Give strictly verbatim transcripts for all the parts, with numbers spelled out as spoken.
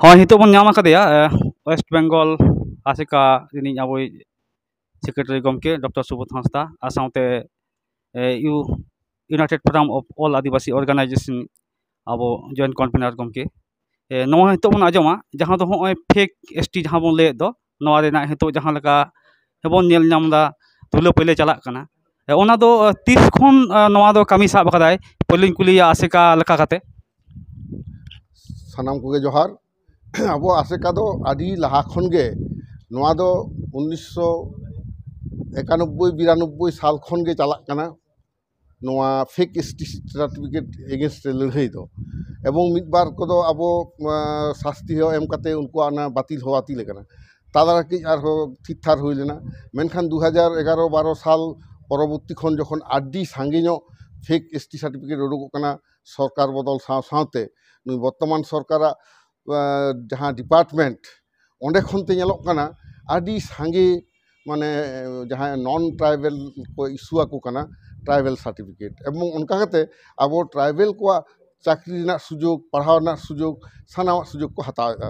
ᱦᱳᱭ, ᱱᱤᱛᱚᱜ ᱵᱚᱱ ᱧᱟᱢ ᱟᱠᱟᱫᱮᱭᱟ, ᱮ, ᱳᱭᱮᱥᱴ ᱵᱮᱝᱜᱚᱞ ᱟᱥᱮᱠᱟ ᱨᱤᱱᱤᱡ ᱟᱵᱚᱭᱤᱡ ᱥᱮᱠᱨᱮᱴᱟᱨᱤ ᱜᱚᱢᱠᱮ ᱰᱚᱠᱴᱚᱨ ᱥᱩᱵᱳᱫᱷ ᱦᱟᱸᱥᱫᱟ, ᱟᱨ ᱥᱟᱶᱛᱮ, ᱮ, ᱤᱭᱩ-, United Forum of All Adivasi Organization ᱟᱵᱚ ᱡᱚᱭᱮᱱᱴ ᱠᱚᱱᱵᱷᱮᱱᱟᱨ ᱜᱚᱢᱠᱮ᱾ ᱮ, ᱱᱚᱣᱟ ᱱᱤᱛᱚᱜ ᱵᱚᱱ ᱟᱸᱡᱚᱢᱟ, ᱡᱟᱦᱟᱸ ᱫᱚ ᱦᱚᱸᱜᱼᱚᱭ ᱯᱷᱮᱠ ᱮᱥᱴᱤ ᱡᱟᱦᱟᱸ ᱵᱚᱱ ᱞᱟᱹᱭᱮᱫ ᱫᱚ, ᱱᱚᱣᱟ ᱨᱮᱱᱟᱜ ᱱᱤᱛᱚᱜ ᱡᱟᱦᱟᱸ ᱞᱮᱠᱟ ᱵᱚᱱ ᱧᱮᱞ ᱧᱟᱢ ᱮᱫᱟ, ᱫᱷᱩᱞᱟᱹ ᱯᱟᱹᱭᱞᱟᱹ ᱪᱟᱞᱟᱜ ᱠᱟᱱᱟ, ᱮ, ᱚᱱᱟ ᱫᱚ, ᱮ, ᱛᱤᱥ ᱠᱷᱚᱱ, ᱮ, ᱱᱚᱣᱟ ᱫᱚ ᱠᱟᱹᱢᱤ ᱥᱟᱵ ᱟᱠᱟᱫᱟᱭ? ᱯᱳᱭᱞᱳᱧ ᱠᱩᱞᱤᱭᱟ ᱟᱥᱮᱠᱟ ᱞᱮᱠᱟ ᱠᱟᱛᱮ᱾ ᱥᱟᱱᱟᱢ ᱠᱚᱜᱮ ᱡᱚᱦᱟᱨ᱾ ᱟᱵᱚ ᱟᱥᱮᱠᱟ ᱫᱚ ᱟᱹᱰᱤ ᱞᱟᱦᱟ ᱠᱷᱚᱱ ᱜᱮ, ᱱᱚᱣᱟ ᱫᱚ ᱩᱱᱤᱥᱥᱚ ᱮᱠᱟᱱᱚᱵᱵᱳᱭ ᱵᱤᱨᱟᱱᱚᱵᱵᱳᱭ ᱥᱟᱞ ᱠᱷᱚᱱ ᱜᱮ ᱪᱟᱞᱟᱜ ᱠᱟᱱᱟ, ᱱᱚᱣᱟ ᱯᱷᱮᱠ ᱮᱥᱴᱤ ᱥᱟᱨᱴᱤᱯᱷᱤᱠᱮᱴ ᱮᱜᱮᱱᱥᱴ ᱨᱮ ᱞᱟᱹᱲᱦᱟᱹᱭ ᱫᱚ᱾ ᱮᱵᱚᱝ ᱢᱤᱫ ᱵᱟᱨ ᱠᱚᱫᱚ ᱟᱵᱚ, ᱟᱸ, ᱥᱟᱥᱛᱤ ᱦᱚᱸ ᱮᱢ ᱠᱟᱛᱮ ᱩᱱᱠᱩᱣᱟᱜ ᱚᱱᱟ ᱵᱟᱹᱛᱤᱞ ᱦᱚᱸ ᱵᱟᱹᱛᱤᱞ ᱟᱠᱟᱱᱟ᱾ ᱛᱟᱞᱟ ᱨᱮ ᱠᱟᱹᱡ ᱟᱨᱦᱚᱸ ᱛᱷᱤᱨ ᱛᱷᱟᱨ ᱦᱩᱭ ᱞᱮᱱᱟ᱾ ᱢᱮᱱᱠᱷᱟᱱ ᱫᱩ ᱦᱟᱡᱟᱨ ᱮᱜᱟᱨᱚ ᱵᱟᱨᱚ ᱥᱟᱞ ᱯᱚᱨᱚᱵᱚᱨᱛᱤ ᱠᱷᱚᱱ ᱡᱚᱠᱷᱚᱱ ᱟᱹᱰᱤ ᱥᱟᱸᱜᱮ ᱧᱚᱜ ᱯᱷᱮᱠ ᱮᱥᱴᱤ ᱥᱟᱨᱴᱤᱯᱷᱤᱠᱮᱴ ᱩᱰᱩᱠᱚᱜ ᱠᱟᱱᱟ ᱥᱚᱨᱠᱟᱨ ᱵᱚᱫᱚᱞ ᱥᱟᱶ ᱥᱟᱶᱛᱮ, ᱱᱩᱭ ᱵᱚᱨᱛᱚᱢᱟᱱ ᱥᱚᱨᱠᱟᱨᱟᱜ, ᱟᱸ, ᱡᱟᱦᱟᱸ ᱰᱤᱯᱟᱨᱴᱢᱮᱱᱴ, ᱚᱸᱰᱮ ᱠᱷᱚᱱ ᱛᱮ ᱧᱮᱞᱚᱜ ᱠᱟᱱᱟ ᱟᱹᱰᱤ ᱥᱟᱸᱜᱮ, ᱢᱟᱱᱮ, ᱡᱟᱦᱟᱸᱭ ᱱᱚᱱ ᱴᱨᱟᱭᱵᱮᱞ ᱠᱚ ᱤᱥᱩ ᱟᱠᱚ ᱠᱟᱱᱟ ᱴᱨᱟᱭᱵᱮᱞ ᱥᱟᱨᱴᱤᱯᱷᱤᱠᱮᱴ᱾ ᱮᱵᱚᱝ ᱚᱱᱠᱟ ᱠᱟᱛᱮ ᱟᱵᱚ ᱴᱨᱟᱭᱵᱮᱞ ᱠᱚᱣᱟᱜ ᱪᱟᱹᱠᱨᱤ ᱨᱮᱱᱟᱜ ᱥᱩᱡᱳᱜᱽ, ᱯᱟᱲᱦᱟᱣ ᱨᱮᱱᱟᱜ ᱥᱩᱡᱳᱜᱽ, ᱥᱟᱱᱟᱢᱟᱜ ᱥᱩᱡᱳᱜᱽ ᱠᱚ ᱦᱟᱛᱟᱣᱮᱫᱼᱟ᱾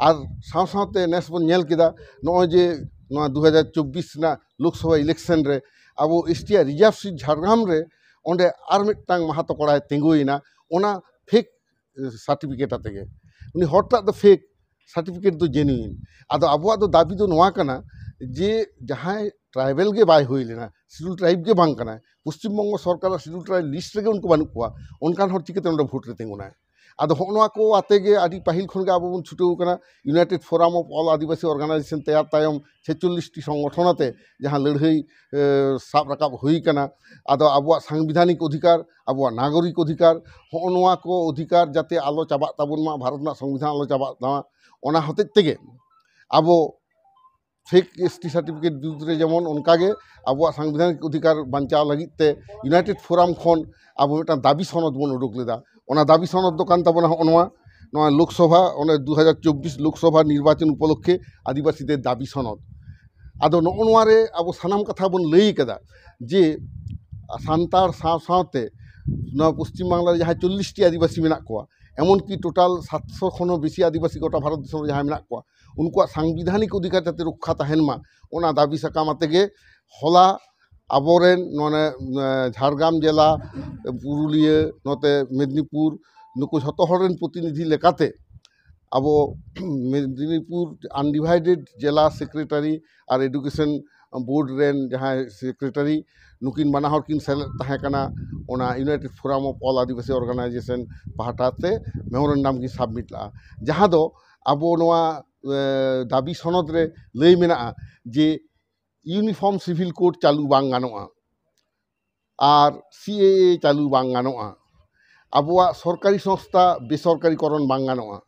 ᱟᱨ ᱥᱟᱶ ᱥᱟᱶᱛᱮ ᱱᱮᱥ ᱵᱚᱱ ᱧᱮᱞ ᱠᱮᱫᱟ, ᱱᱚᱜᱼᱚᱭ ᱡᱮ ᱱᱚᱣᱟ ᱫᱩ ᱦᱟᱡᱟᱨ ᱪᱚᱵᱵᱤᱥ ᱨᱮᱱᱟᱜ ᱞᱳᱠᱥᱚᱵᱷᱟ ᱤᱞᱮᱠᱥᱚᱱ ᱨᱮ ᱟᱵᱚ ᱮᱥᱴᱤ ᱟᱜ ᱨᱤᱡᱟᱨᱵᱷ ᱥᱤᱴ ᱡᱷᱟᱲᱜᱨᱟᱢ ᱨᱮ, ᱚᱸᱰᱮ ᱟᱨ ᱢᱤᱫᱴᱟᱝ ᱢᱟᱦᱟᱛᱚ ᱠᱚᱲᱟᱭ ᱛᱤᱸᱜᱩᱭᱮᱱᱟ, ᱚᱱᱟ ᱯᱷᱮᱠ ᱥᱟᱨᱴᱤᱯᱷᱤᱠᱮᱴ ᱟᱛᱮ ᱜᱮ᱾ ᱩᱱᱤ ᱦᱚᱲᱴᱟᱜ ᱫᱚ ᱯᱷᱮᱠ, ᱥᱟᱨᱴᱤᱯᱷᱤᱠᱮᱴ ᱫᱚ ᱡᱮᱱᱩᱭᱤᱱ᱾ ᱟᱫᱚ ᱟᱵᱚᱣᱟᱜ ᱫᱚ ᱫᱟᱹᱵᱤ ᱫᱚ ᱱᱚᱣᱟ ᱠᱟᱱᱟ ᱡᱮ ᱡᱟᱦᱟᱸᱭ ᱴᱨᱟᱭᱵᱮᱞ ᱜᱮ ᱵᱟᱭ ᱦᱩᱭ ᱞᱮᱱᱟ, ᱥᱤᱰᱩᱞ ᱴᱨᱟᱭᱤᱵᱽ ᱜᱮ ᱵᱟᱝ ᱠᱟᱱᱟᱭ, ᱯᱚᱥᱪᱤᱢ ᱵᱚᱝᱜᱚ ᱥᱚᱨᱠᱟᱨᱟᱜ ᱥᱤᱰᱩᱞ ᱴᱨᱟᱭᱤᱵᱽ ᱞᱤᱥᱴ ᱨᱮᱜᱮ ᱩᱱᱠᱩ ᱵᱟᱹᱱᱩᱜ ᱠᱚᱣᱟ, ᱚᱱᱠᱟᱱ ᱦᱚᱲ ᱪᱤᱠᱟᱹᱛᱮ ᱱᱚᱰᱮ ᱵᱷᱳᱴ ᱨᱮ ᱛᱤᱸᱜᱩᱱᱟᱭ? ᱟᱫᱚ ᱦᱚᱸᱜᱼᱚ ᱱᱚᱣᱟ ᱠᱚ ᱟᱛᱮ ᱜᱮ ᱟᱹᱰᱤ ᱯᱟᱹᱦᱤᱞ ᱠᱷᱚᱱ ᱜᱮ ᱟᱵᱚ ᱵᱚᱱ ᱪᱷᱩᱴᱟᱹᱣ ᱠᱟᱱᱟ᱾ United Forum of All Adivasi Organization ᱛᱮᱭᱟᱨ ᱛᱟᱭᱚᱢ ᱪᱷᱮᱪᱚᱞᱞᱤᱥ ᱴᱤ ᱥᱚᱝᱜᱚᱴᱷᱚᱱ ᱟᱛᱮ ᱡᱟᱦᱟᱸ ᱞᱟᱹᱲᱦᱟᱹᱭ, ᱮ, ᱥᱟᱵ ᱨᱟᱠᱟᱵ ᱦᱩᱭ ᱠᱟᱱᱟ᱾ ᱟᱫᱚ ᱟᱵᱚᱣᱟᱜ ᱥᱟᱝᱵᱤᱫᱷᱟᱱᱤᱠ ᱚᱫᱷᱤᱠᱟᱨ, ᱟᱵᱚᱣᱟᱜ ᱱᱟᱜᱚᱨᱤᱠ ᱚᱫᱷᱤᱠᱟᱨ, ᱦᱚᱸᱜᱼᱚ ᱱᱚᱣᱟ ᱠᱚ ᱚᱫᱷᱤᱠᱟᱨ ᱡᱟᱛᱮ ᱟᱞᱚ ᱪᱟᱵᱟᱜ ᱛᱟᱵᱚᱱ ᱢᱟ, ᱵᱷᱟᱨᱚᱛ ᱨᱮᱱᱟᱜ ᱥᱚᱝᱵᱤᱫᱷᱟᱱ ᱟᱞᱚ ᱪᱟᱵᱟᱜ ᱢᱟ, ᱚᱱᱟ ᱦᱚᱛᱮᱡ ᱛᱮᱜᱮ ᱟᱵᱚ ᱯᱷᱮᱠ ᱮᱥᱴᱤ ᱥᱟᱨᱴᱤᱯᱷᱤᱠᱮᱴ ᱵᱤᱨᱩᱫᱽ ᱨᱮ ᱡᱮᱢᱚᱱ, ᱚᱱᱠᱟᱜᱮ ᱟᱵᱚᱣᱟᱜ ᱥᱟᱝᱵᱤᱫᱷᱟᱱᱤᱠ ᱚᱫᱷᱤᱠᱟᱨ ᱵᱟᱧᱪᱟᱣ ᱞᱟᱹᱜᱤᱫ ᱛᱮ United Forum ᱠᱷᱚᱱ ᱟᱵᱚ ᱢᱤᱫᱴᱟᱝ ᱫᱟᱹᱵᱤ ᱥᱚᱱᱚᱫ ᱵᱚᱱ ᱩᱰᱩᱠ ᱞᱮᱫᱟ᱾ ᱚᱱᱟ ᱫᱟᱹᱵᱤ ᱥᱚᱱᱚᱫ ᱫᱚ ᱠᱟᱱ ᱛᱟᱵᱚᱱᱟ ᱦᱚᱸᱜᱼᱚ ᱱᱚᱣᱟ, ᱱᱚᱣᱟ ᱞᱳᱠᱥᱚᱵᱷᱟ, ᱚᱱᱮ ᱫᱩ ᱦᱟᱡᱟᱨ ᱪᱚᱵᱵᱤᱥ ᱞᱳᱠᱥᱚᱵᱷᱟ ᱱᱤᱨᱵᱟᱪᱚᱱ ᱩᱯᱚᱞᱚᱠᱠᱷᱮ ᱟᱹᱫᱤᱵᱟᱹᱥᱤ ᱫᱮᱨ ᱫᱟᱹᱵᱤ ᱥᱚᱱᱚᱫ᱾ ᱟᱫᱚ ᱱᱚᱜᱼᱚ ᱱᱚᱣᱟ ᱨᱮ ᱟᱵᱚ ᱥᱟᱱᱟᱢ ᱠᱟᱛᱷᱟ ᱵᱚᱱ ᱞᱟᱹᱭ ᱠᱟᱫᱟ ᱡᱮ ᱥᱟᱱᱛᱟᱲ ᱥᱟᱶ ᱥᱟᱶᱛᱮ ᱱᱚᱣᱟ ᱯᱚᱥᱪᱤᱢ ᱵᱟᱝᱞᱟ ᱨᱮ ᱡᱟᱦᱟᱸ ᱪᱚᱞᱞᱤᱥ ᱴᱤ ᱟᱹᱫᱤᱵᱟᱹᱥᱤ ᱢᱮᱱᱟᱜ ᱠᱚᱣᱟ, ᱮᱢᱚᱱᱠᱤ ᱴᱳᱴᱟᱞ ᱥᱟᱛᱥᱚ ᱠᱷᱚᱱ ᱦᱚᱸ ᱵᱮᱥᱤ ᱟᱹᱫᱤᱵᱟᱹᱥᱤ ᱜᱚᱴᱟ ᱵᱷᱟᱨᱚᱛ ᱫᱤᱥᱚᱢ ᱨᱮ ᱡᱟᱦᱟᱸᱭ ᱢᱮᱱᱟᱜ ᱠᱚᱣᱟ, ᱩᱱᱠᱩᱣᱟᱜ ᱥᱟᱝᱵᱤᱫᱷᱟᱱᱤᱠ ᱚᱫᱷᱤᱠᱟᱨ ᱡᱟᱛᱮ ᱨᱚᱠᱠᱷᱟ ᱛᱟᱦᱮᱱ ᱢᱟ, ᱚᱱᱟ ᱫᱟᱹᱵᱤ ᱥᱟᱠᱟᱢ ᱟᱛᱮ ᱜᱮ ᱦᱚᱞᱟ ᱟᱵᱚᱨᱮᱱ ᱱᱚᱰᱮ, ᱮᱸ, ᱡᱷᱟᱲᱜᱨᱟᱢ ᱡᱮᱞᱟ, ᱯᱩᱨᱩᱞᱤᱭᱟᱹ, ᱱᱚᱛᱮ ᱢᱮᱫᱽᱱᱤᱯᱩᱨ, ᱱᱩᱠᱩ ᱡᱷᱚᱛᱚ ᱦᱚᱲ ᱨᱮᱱ ᱯᱨᱚᱛᱤᱱᱤᱫᱷᱤ ᱞᱮᱠᱟᱛᱮ ᱟᱵᱚ ᱢᱮᱫᱽᱱᱤᱯᱩᱨ undivided ᱡᱮᱞᱟ ᱥᱮᱠᱨᱮᱴᱟᱨᱤ ᱟᱨ ᱮᱰᱩᱠᱮᱥᱚᱱ ᱵᱳᱨᱰ ᱨᱮᱱ ᱡᱟᱦᱟᱸᱭ ᱥᱮᱠᱨᱮᱴᱟᱨᱤ, ᱱᱩᱠᱤᱱ ᱵᱟᱱᱟ ᱦᱚᱲ ᱠᱤᱱ ᱥᱮᱞᱮᱫ ᱛᱟᱦᱮᱸ ᱠᱟᱱᱟ ᱚᱱᱟ United Forum of All Adivasi Organization ᱯᱟᱦᱴᱟ ᱛᱮ ᱢᱮᱢᱳᱨᱮᱱᱰᱟᱢ ᱠᱤᱱ ᱥᱟᱵᱢᱤᱴ ᱞᱟᱜᱼᱟ, ᱡᱟᱦᱟᱸ ᱫᱚ ᱟᱵᱚ ᱱᱚᱣᱟ, ᱮ, ᱫᱟᱹᱵᱤ ᱥᱚᱱᱚᱫ ᱨᱮ ᱞᱟᱹᱭ ᱢᱮᱱᱟᱜᱼᱟ ᱡᱮ ᱤᱭᱩᱱᱤᱯᱷᱚᱨᱢ ᱥᱤᱵᱷᱤᱞ ᱠᱳᱰ ᱪᱟᱹᱞᱩ ᱵᱟᱝ ᱜᱟᱱᱚᱜᱼᱟ᱾ ᱟᱨ ᱥᱤ ᱮ ᱮ ᱪᱟᱹᱞᱩ ᱵᱟᱝ ᱜᱟᱱᱚᱜᱼᱟ᱾ ᱟᱵᱚᱣᱟᱜ ᱥᱚᱨᱠᱟᱨᱤ ᱥᱚᱝᱥᱛᱷᱟ ᱵᱮᱥᱚᱨᱠᱟᱨᱤᱠᱚᱨᱚᱱ ᱵᱟᱝ ᱜᱟᱱᱚᱜᱼᱟ᱾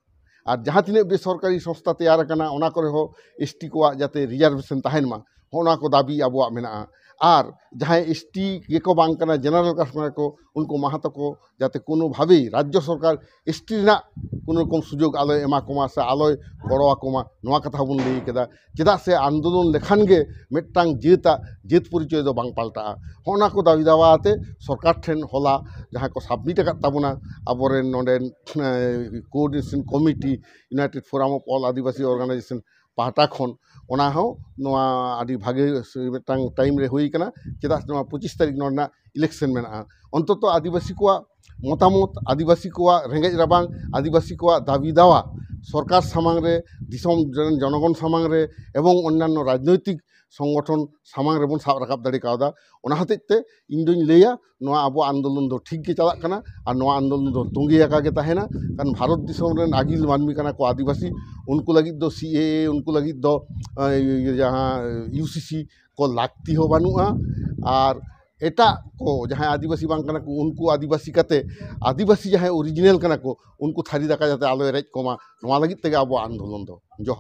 ᱟᱨ ᱡᱟᱦᱟᱸ ᱛᱤᱱᱟᱹᱜ ᱵᱮᱥᱚᱨᱠᱟᱨᱤ ᱥᱚᱝᱥᱛᱷᱟ ᱛᱮᱭᱟᱨ ᱟᱠᱟᱱᱟ, ᱚᱱᱟ ᱠᱚᱨᱮ ᱦᱚᱸ ᱮᱥ ᱴᱤ ᱠᱚᱣᱟᱜ ᱡᱟᱛᱮ ᱨᱤᱡᱟᱨᱵᱷᱮᱥᱚᱱ ᱛᱟᱦᱮᱱ ᱢᱟ, ᱦᱚᱸᱜᱼᱚ ᱱᱚᱣᱟ ᱠᱚ ᱫᱟᱹᱵᱤ ᱟᱵᱚᱣᱟᱜ ᱢᱮᱱᱟᱜᱼᱟ᱾ ᱟᱨ ᱡᱟᱦᱟᱸᱭ ᱮᱥ ᱴᱤ ᱜᱮᱠᱚ ᱵᱟᱝ ᱠᱟᱱᱟ, ᱡᱮᱱᱟᱨᱮᱞ ᱠᱟᱥᱴ ᱠᱟᱱᱟ ᱠᱚ, ᱩᱱᱠᱩ ᱢᱟᱦᱟᱛᱚ ᱠᱚ ᱡᱟᱛᱮ ᱠᱳᱱᱳ ᱵᱷᱟᱵᱮ ᱨᱟᱡᱽᱡᱚ ᱥᱚᱨᱠᱟᱨ ᱮᱥ ᱴᱤ ᱨᱮᱱᱟᱜ ᱠᱳᱱᱳ ᱨᱚᱠᱚᱢ ᱥᱩᱡᱳᱜᱽ ᱟᱞᱚᱭ ᱮᱢᱟ ᱠᱚᱢᱟ ᱥᱮ ᱟᱞᱚᱭ ᱜᱚᱲᱚ ᱟᱠᱚᱢᱟ, ᱱᱚᱣᱟ ᱠᱟᱛᱷᱟ ᱦᱚᱸᱵᱚᱱ ᱞᱟᱹᱭ ᱠᱮᱫᱟ᱾ ᱪᱮᱫᱟᱜ ᱥᱮ ᱟᱱᱫᱳᱞᱚᱱ ᱞᱮᱠᱷᱟᱱ ᱜᱮ ᱢᱤᱫᱴᱟᱝ ᱡᱟᱹᱛᱟᱜ ᱡᱟᱹᱛ ᱯᱚᱨᱤᱪᱚᱭ ᱫᱚ ᱵᱟᱝ ᱯᱟᱞᱴᱟᱜᱼᱟ᱾ ᱦᱚᱸᱜᱼᱚ ᱱᱟ ᱠᱚ ᱫᱟᱹᱵᱤ ᱫᱟᱣᱟ ᱟᱛᱮ ᱥᱚᱨᱠᱟᱨ ᱴᱷᱮᱱ ᱦᱚᱞᱟ ᱡᱟᱦᱟᱸ ᱠᱚ ᱥᱟᱵᱢᱤᱴ ᱟᱠᱟᱫ ᱛᱟᱵᱚᱱᱟ ᱟᱵᱚᱨᱮᱱ ᱱᱚᱰᱮᱱ, ᱮᱸ, coordination committee, United Forum of All Adivasi Organization ᱯᱟᱦᱴᱟ ᱠᱷᱚᱱ, ᱚᱱᱟ ᱦᱚᱸ ᱱᱚᱣᱟ ᱟᱹᱰᱤ ᱵᱷᱟᱜᱮ ᱥᱮ ᱢᱤᱫᱴᱟᱝ ᱴᱟᱭᱤᱢ ᱨᱮ ᱦᱩᱭ ᱠᱟᱱᱟ᱾ ᱪᱮᱫᱟᱜ ᱥᱮ ᱱᱚᱣᱟ ᱯᱚᱸᱪᱤᱥ ᱛᱟᱹᱨᱤᱠᱷ ᱱᱚᱰᱮᱱᱟᱜ ᱤᱞᱮᱠᱥᱚᱱ ᱢᱮᱱᱟᱜᱼᱟ᱾ ᱚᱱᱛᱚᱛᱚ ᱟᱹᱫᱤᱵᱟᱹᱥᱤ ᱠᱚᱣᱟᱜ ᱢᱚᱛᱟᱢᱚᱛ, ᱟᱹᱫᱤᱵᱟᱹᱥᱤ ᱠᱚᱣᱟᱜ ᱨᱮᱸᱜᱮᱡ ᱨᱟᱵᱟᱝ, ᱟᱹᱫᱤᱵᱟᱹᱥᱤ ᱠᱚᱣᱟᱜ ᱫᱟᱹᱵᱤ ᱫᱟᱣᱟ ᱥᱚᱨᱠᱟᱨ ᱥᱟᱢᱟᱝ ᱨᱮ, ᱫᱤᱥᱚᱢ ᱨᱮᱱ ᱡᱚᱱᱚᱜᱚᱱ ᱥᱟᱢᱟᱝ ᱨᱮ ᱮᱵᱚᱝ ᱚᱱᱱᱟᱱᱚ ᱨᱟᱡᱽᱱᱳᱭᱛᱤᱠ ᱥᱚᱝᱜᱚᱴᱷᱚᱱ ᱥᱟᱢᱟᱝ ᱨᱮᱵᱚᱱ ᱥᱟᱵ ᱨᱟᱠᱟᱵ ᱫᱟᱲᱮ ᱠᱟᱣᱫᱟ᱾ ᱚᱱᱟ ᱦᱚᱛᱮᱡ ᱛᱮ ᱤᱧ ᱫᱩᱧ ᱞᱟᱹᱭᱟ, ᱱᱚᱣᱟ ᱟᱵᱚ ᱟᱱᱫᱳᱞᱚᱱ ᱫᱚ ᱴᱷᱤᱠ ᱜᱮ ᱪᱟᱞᱟᱜ ᱠᱟᱱᱟ ᱟᱨ ᱱᱚᱣᱟ ᱟᱱᱫᱳᱞᱚᱱ ᱫᱚ ᱛᱚᱸᱜᱮ ᱟᱠᱟ ᱜᱮ ᱛᱟᱦᱮᱱᱟ᱾ ᱠᱟᱨᱚᱱ ᱵᱷᱟᱨᱚᱛ ᱫᱤᱥᱚᱢ ᱨᱮᱱ ᱟᱹᱜᱤᱞ ᱢᱟᱹᱱᱢᱤ ᱠᱟᱱᱟ ᱠᱚ ᱟᱹᱫᱤᱵᱟᱹᱥᱤ, ᱩᱱᱠᱩ ᱞᱟᱹᱜᱤᱫ ᱫᱚ ᱥᱤ ᱮ ᱮ, ᱩᱱᱠᱩ ᱞᱟᱹᱜᱤᱫ ᱫᱚ, ᱮᱸ, ᱤᱭᱟᱹ, ᱡᱟᱦᱟᱸ ᱤᱭᱩ ᱥᱤ ᱥᱤ ᱠᱚ ᱞᱟᱹᱠᱛᱤ ᱦᱚᱸ ᱵᱟᱹᱱᱩᱜᱼᱟ᱾ ᱟᱨ ᱮᱴᱟᱜ ᱠᱚ ᱡᱟᱦᱟᱸᱭ ᱟᱹᱫᱤᱵᱟᱹᱥᱤ ᱵᱟᱝ ᱠᱟᱱᱟ ᱠᱚ, ᱩᱱᱠᱩ ᱟᱹᱫᱤᱵᱟᱹᱥᱤ ᱠᱟᱛᱮ ᱟᱹᱫᱤᱵᱟᱹᱥᱤ ᱡᱟᱦᱟᱸᱭ ᱚᱨᱤᱡᱤᱱᱟᱞ ᱠᱟᱱᱟ ᱠᱚ, ᱩᱱᱠᱩ ᱛᱷᱟᱹᱨᱤ ᱫᱟᱠᱟ ᱡᱟᱛᱮ ᱟᱞᱚᱭ ᱨᱮᱡ ᱠᱚᱢᱟ, ᱱᱚᱣᱟ ᱞᱟᱹᱜᱤᱫ ᱛᱮᱜᱮ ᱟᱵᱚᱣᱟᱜ ᱟᱱᱫᱳᱞᱚᱱ ᱫᱚ᱾ ᱡᱚᱦᱟᱨ᱾